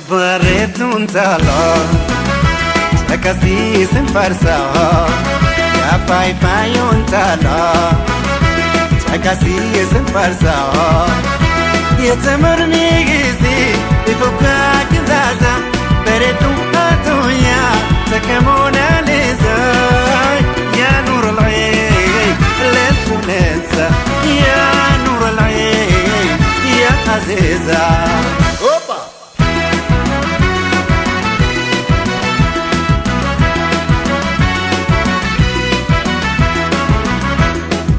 Bareeduun taaloo akkasiisin faarsaa yaa faayifaayoon taaloo akkasiisin faarsaa yetamurmi gizi ifukaa kizaza bareeduun aduunyaa takamoona leeza yaa nuur al'een leessu leensa yaa nuur al'een yaa aziza. Opa!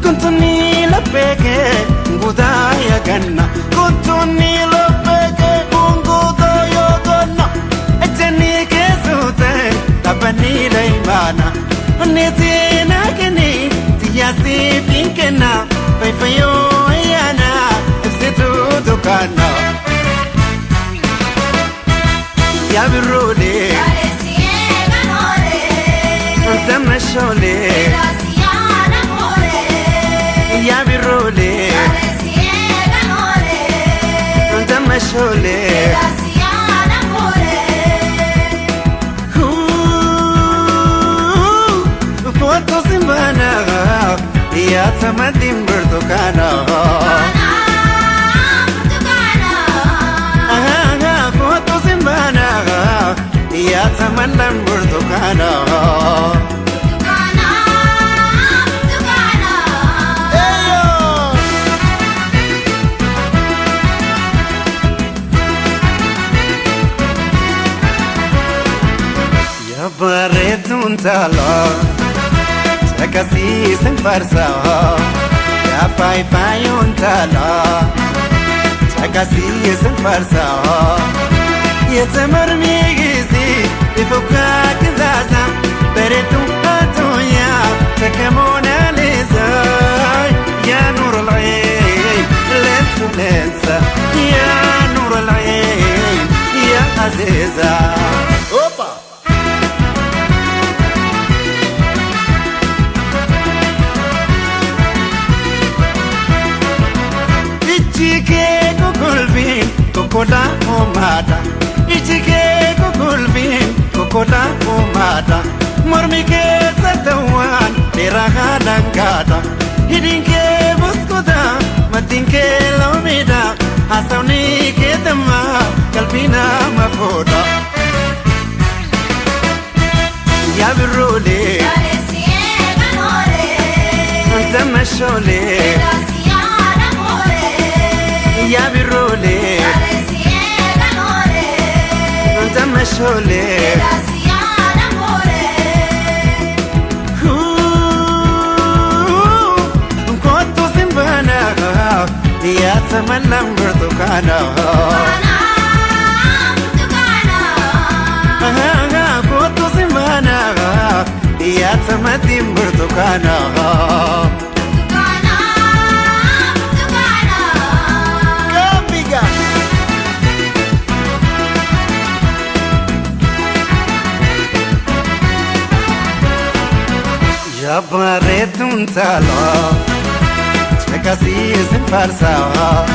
Kuntuni lapheke ngudaya ganna Kuntuni lapheke ngudaya ganna Ejeni kesute tabani leimana Netina keni tiyasi pinkena Faifayo yana ibsitu dukana Ya birrule Tamashole Ya birrule Tamashole Kootu simbana yaa tamaddiin burtukaana. Kootu simbana yaa tamallaan burtukaana. Yaa bareeduun taaloo. Akkasiisin faarsaa yaa faayifaayoon taaloo akkasiisin faarsaa yetamurmi gizi ifukaa kizaza bareeduun aduunyaa takamoona leeza yaa nuur al'een leessu leensa yaa nuur al'een yaa aziza. Opa! Ijji kee kukulfiin kokola uumaadha. Ijji kee kukulfiin kokola uumaadha. Mormi keessa ta'uwaan dheeraa halangaadha. Hidhiin kee buskuta maddii kee loomiidha. Haasawni kee dammaa qalbii nama fuudha. Yaa birroolee tamashoolee yaa birroolee tamashoolee. Kootu simbana yaa tamallaan burtukaana. Kootu simbana yaa tamaddiin burtukaana. Kambiga. Yaa bareeduun taaloo akkasiisin faarsaa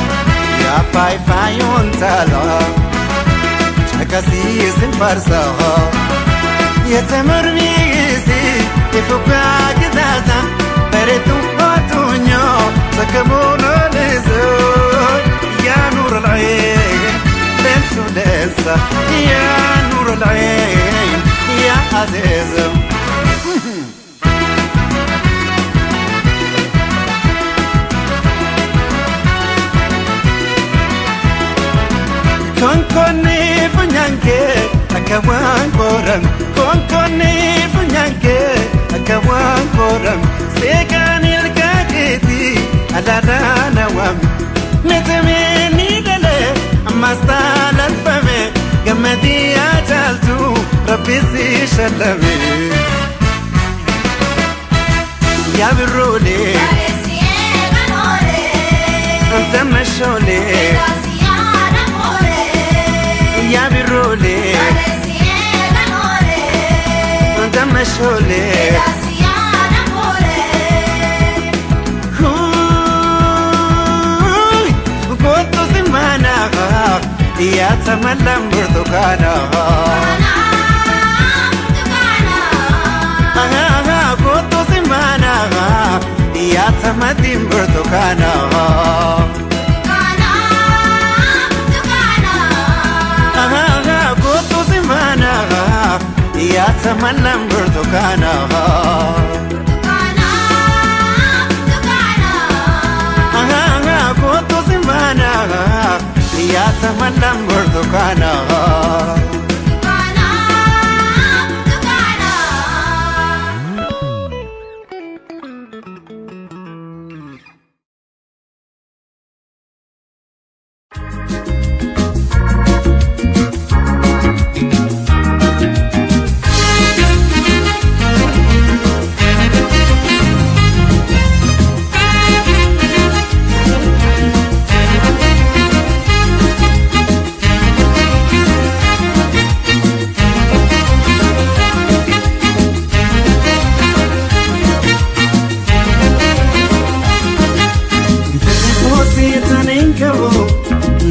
yaa faayifaayoon taaloo akkasiisin faarsaa yetamurmi gizi ifukaa kizaza bareeduun aduunyaa takamoona leeza yaa nuur al'een leessu leessa yaa nuur al'een yaa aziza. Konkonni funyaankee akka waan koram Konkonni funyaankee akka waan koram Seeqaan ilkaa keetii alaadhaan awwaame Meetamee ni dhalee ammas taalalfame Gammadii yaa caaltu rabbi si shallame. Yaa birroolee tamashoolee yaa birroolee tamashoolee. Kootu simbana Yaatamallaan burtukaana. Kootu simbaana. Yaatamatiin burtukaana. Kootu simbaana. Yaatamallaan burtukaana. Kootu simbaana. Yaatamallaan burtukaana.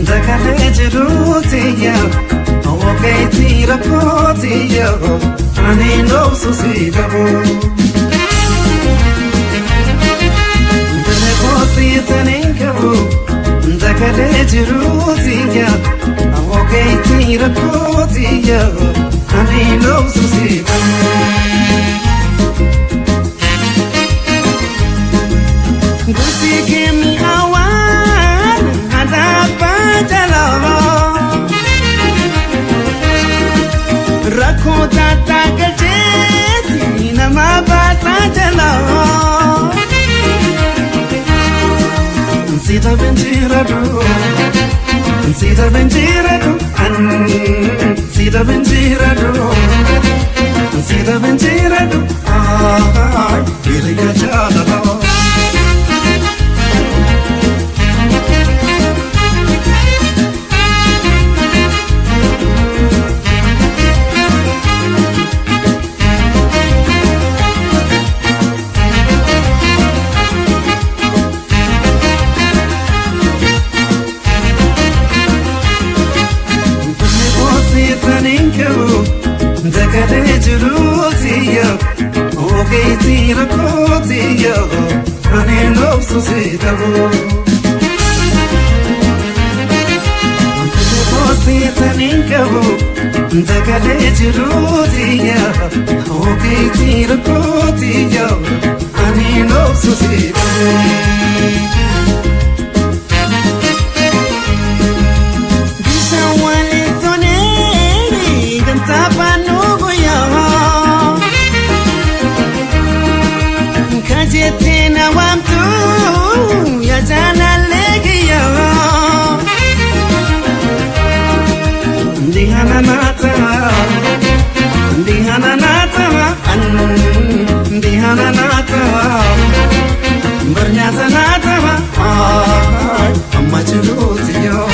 Dagalee jiruutiyya, ogeetii rakkootiyya, ani dhoobsu si dhabu. Dagalee qabu, dagalee jiruutiyya, ogeetii rakkootiyya, ani dhoobsu si dhabu. Gosi keemi awwaan adabbaa jalaa. Rakkoo taataa galcheeti nama baasaa jalaa. Sita benjiradu, sita benjiradu, sita benjiradu, sita benjiradu, ay, hiriya jaalala. Dagalee jiruutiyya, ogeetii rakkootiyya, ani dhoobsu si dhabu. Seetaniin qabu, dagalee jiruutiyya, ogeetii rakkootiyya, ani dhoobsu si dhabu. Bishaan waliin tolee gamtaa baanuu guyyaa. Kajettee na waamtu yaa jaalallee kiyyaa. Ndihana naata, ndihana naata, ndihana naata, barnyaata naata, amma jiruuti yoo.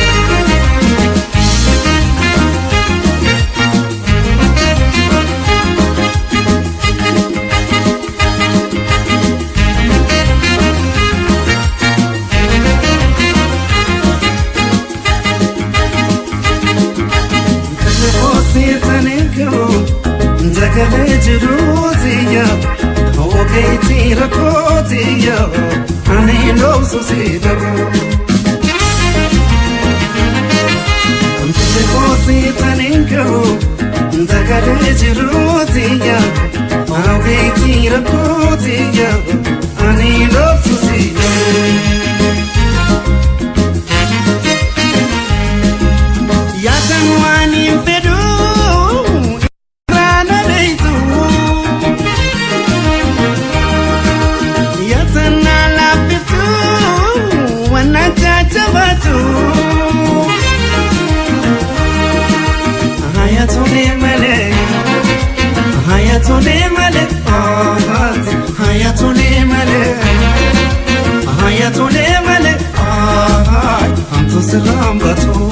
Dagalee jiruutiyya, ogeetii rakkootiyya, ani dhoobsu si dhabu. Seetaniin qabu, dagalee jiruutiyya, ogeetii rakkootiyya, ani dhoobsu si dhabu. Yaatan waan hin fedhu irraa na beektu. Yaatan na laaffiftu waan na jajjabaatu. Hayatoolee malee, hayatoolee malee, hayatoolee malee, hayatoolee malee, hamtu sirraan baatu.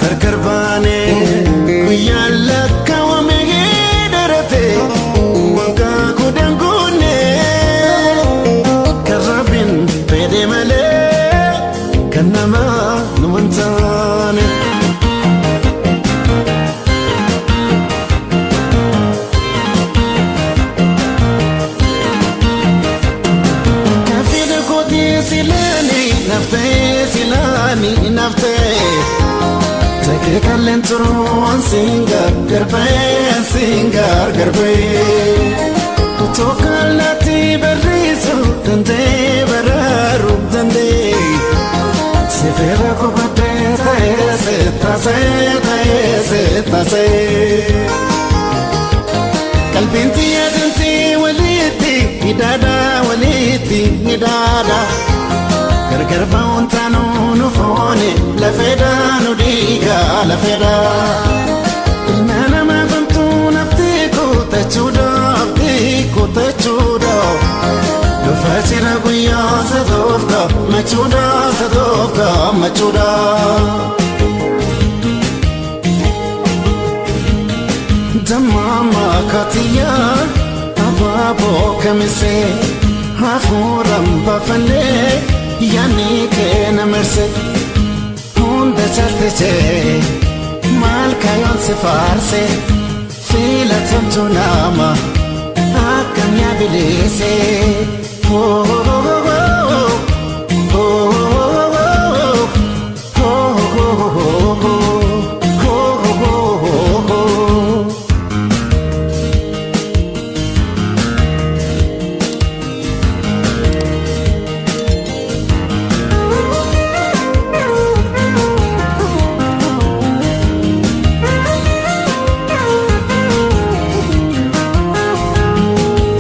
Gargar baane guyyaan lakkaawame dheerate waggaa kudhan guunne kan Rabbiin fedhe malee kan namaa nu hin taane. Kan fedhe kootii silaani naftee silaani naftee. Take kalleen turuun siin gargar siin gargar ba'ee. Otoo kallattii barreessuu danda'ee baraaruu danda'ee. Sifeera kubadhee ta'ee seetasee ta'ee seetasee. Qalbiin xiyyeetintii walitti hidhaadha walitti hidhaadha. Gargar ba'uun taanuu nu foone lafeedha nu dhiiga lafeedha. Ilma namaa famtuu nafti kutachuudha abdii kutachuudha. Dhufa jira guyyaa sadoof gammachuudha sadoof gammachuudha. Dammaama kaatiyyaa abaaboo kamisee hafuuraan baafannee yaadni kee na marse. Hunda caaltijee maal kayoon si faarse filatamtu nama akkam yaa bilise. Oh, oh, oh, oh, oh, oh, oh, oh, oh.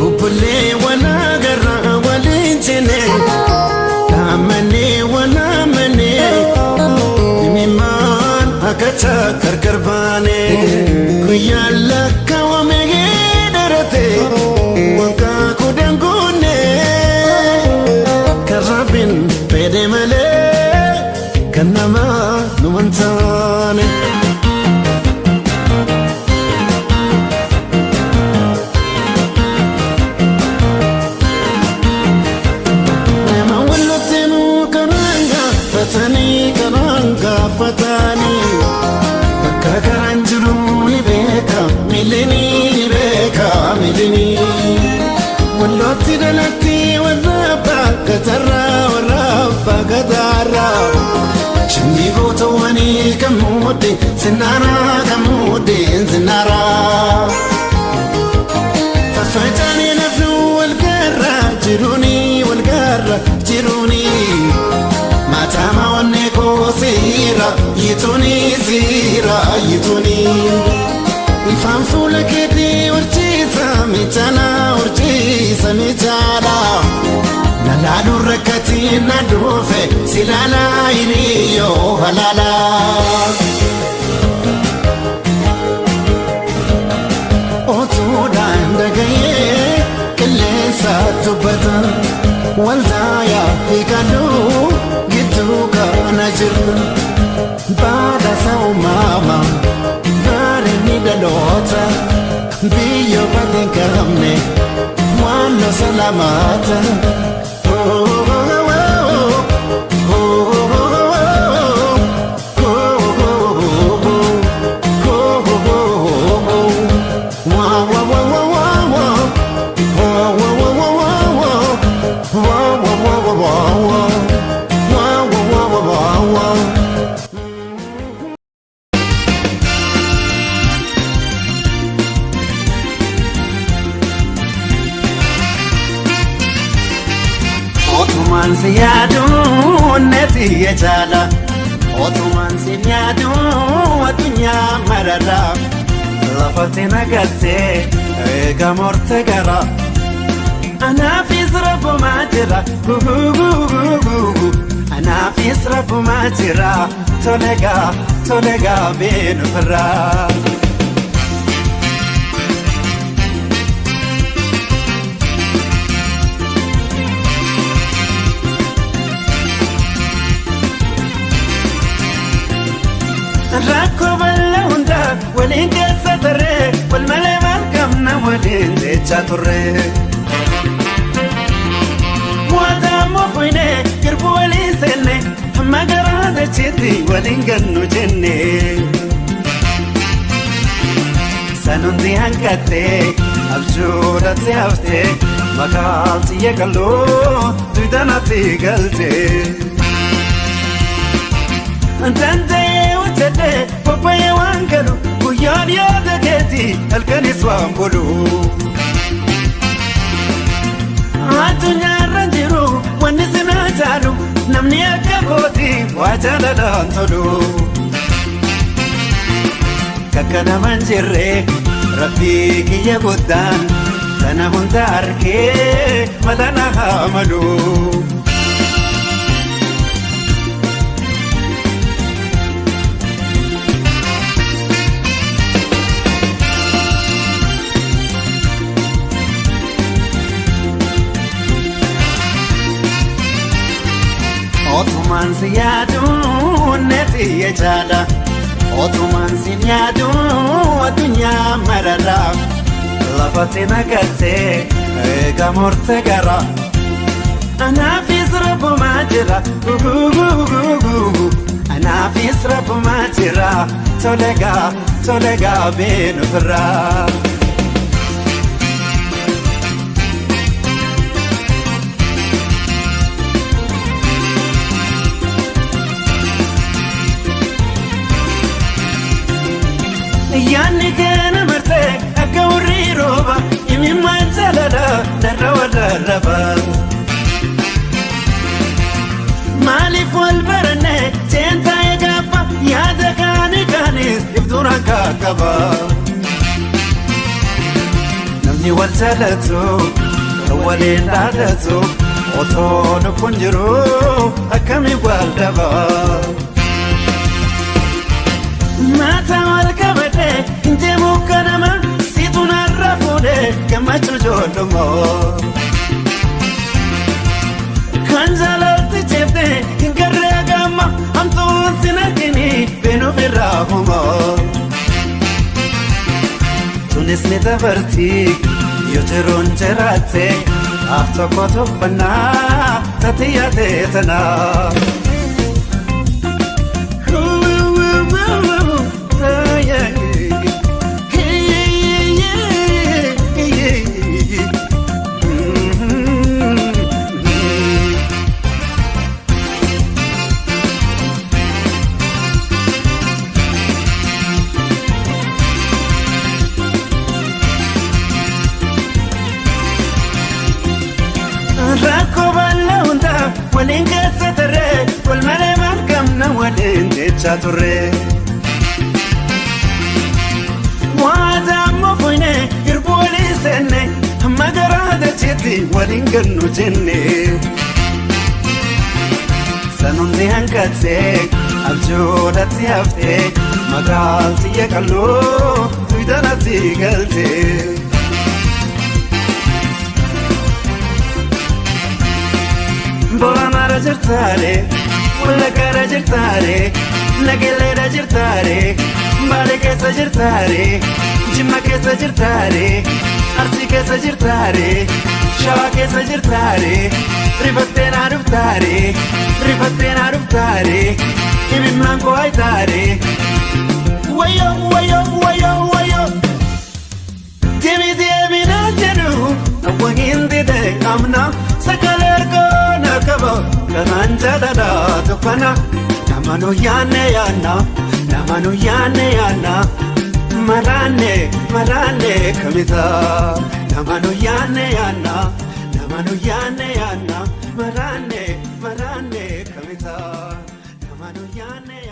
Obbolee wal agarra waliin jenne dhaamannee wal amannee dhimimmaan akka gargar baane guyyaan lakkaawame dheerate waggaa kudhan guunne kan Rabbiin fedhe malee kan namaa nu hin taane. Nama walitti karaan gaafatanii karaan gaafatanii bakka karaan jiru ni beeka miilini ni beeka miilini. Wallootti dhalatti warra abbaa gatarraa warra abbaa gataarraa. Shinni gootawwanii kan muudde sinnaaraa kan muudde sinnaaraa. Faffaca'anii nafnu wal garra jiruuni wal garra jiruuni. Maatama onnee koo siira yituuni siira yituuni. Ifaan fuula keetii horchiisa miidhana horchiisa miidhana. Nalaaluu rakkatiin na dhufe si laalaa hiriyyoo halaalaa. Otuudhaan dhagayee qilleensa dubbata waldaayaa fi kadhuu gidduu kana jirta. Badhaasa uumamaa bareedni dhaloota biyyoo bateen qabne waan losa lamaata. Oh, oh, oh, oh, oh, oh, oh, oh. Wah, wah, wah, wah, wah, wah. Wah, wah, wah, wah, wah, wah. Wah, wah, wah, wah, wah, wah. Wah, wah, wah, wah, wah, wah. Otumaan si yaaduun neeti jechaadha. Otumaan si yaaduun addunyaa mararra. Lafatti nagattee eega morte gara. Anaafis rabbumaa jira gugugugugugu. Anaafis rabbumaa jira tolegaa tolegaa beenuufirraa. Waliin keessa tarree wal malee maal qabna waliin jechaa turre. Waadaammoo fuynee girbuu waliin seenne hamma garaa dachiitti waliin gannu jenne. Sanuunti hanqattee abjuudhatti haftee maqaan xiyya qalloo duudanatti galtee. Danda'ee hojjedhee bobba'ee waan galu guyyaan yaada keetii halkanis waan bulu. Addunyaarra jiru wanni sinaa caalu namni akka kootii waa jaalalaan tolu. Kakka naman jirre rabbii kiyya guddaan sana hunda argee madana haa malu. Otumaan si yaaduun neeti jechaadha. Otumaan si yaaduun addunyaa mararra. Lafatti naqattee eega murte gara. Anaafis rabbumaa jira. Anaafis rabbumaa jira. Tolegaa tolegaa beenu firraa. Yaanni keena marsee akka hurrii rooba imimmaan jaalala narra wallarraba. Maaliif wal baranne seentaa gaafa yaada kaani kaanis iftuuraan kaakaba. Namni wal jaalatu kan waliin dhaadatu otoo lubbuun jiru akkamiin wal dhaba. Maata wal qabadhee hin deemu kanama siitu narra fuudhee gammachuu ijoollummaa. Kan jaalatti ceeftee hin garree gamma hamtuun sin argini beenuuf irraa humaa. Tunis ni dabarti yoo jiruun jiraatte af tokko tuffannaa tati yaadee tanaa. Rakkoo bal'aa hundaa waliin keessa tarree wal malee maal qabna waliin jechaa turre. Waadaammoo fuynee irbuu walii seenne hamma garaa dachiitti waliin gannu jenne. Sanuunti hanqattee abjuudhatti haftee maqaan xiyya qalloo duudanatti galtee. Booranaara jirtaare, Wallaggaara jirtaare, Nagelleera jirtaare, Baalee keessa jirtaare, Jimma keessa jirtaare, Arsii keessa jirtaare, Shawaa keessa jirtaare, Rifattee naa dhuftaare, rifattee naa dhuftaare, imimmaan koo ayitaare. Wayyoo wayyoo wayyoo wayyoo. Deemi deemi naan jedhu awwaaniin dide amna sagalee argaa na qaba kanaan jaalala tuffana nama nu yaanne yaanna nama nu yaanne yaanna maraanne maraanne kamita nama nu yaanne yaanna nama nu yaanne yaanna maraanne maraanne kamita nama nu yaanne.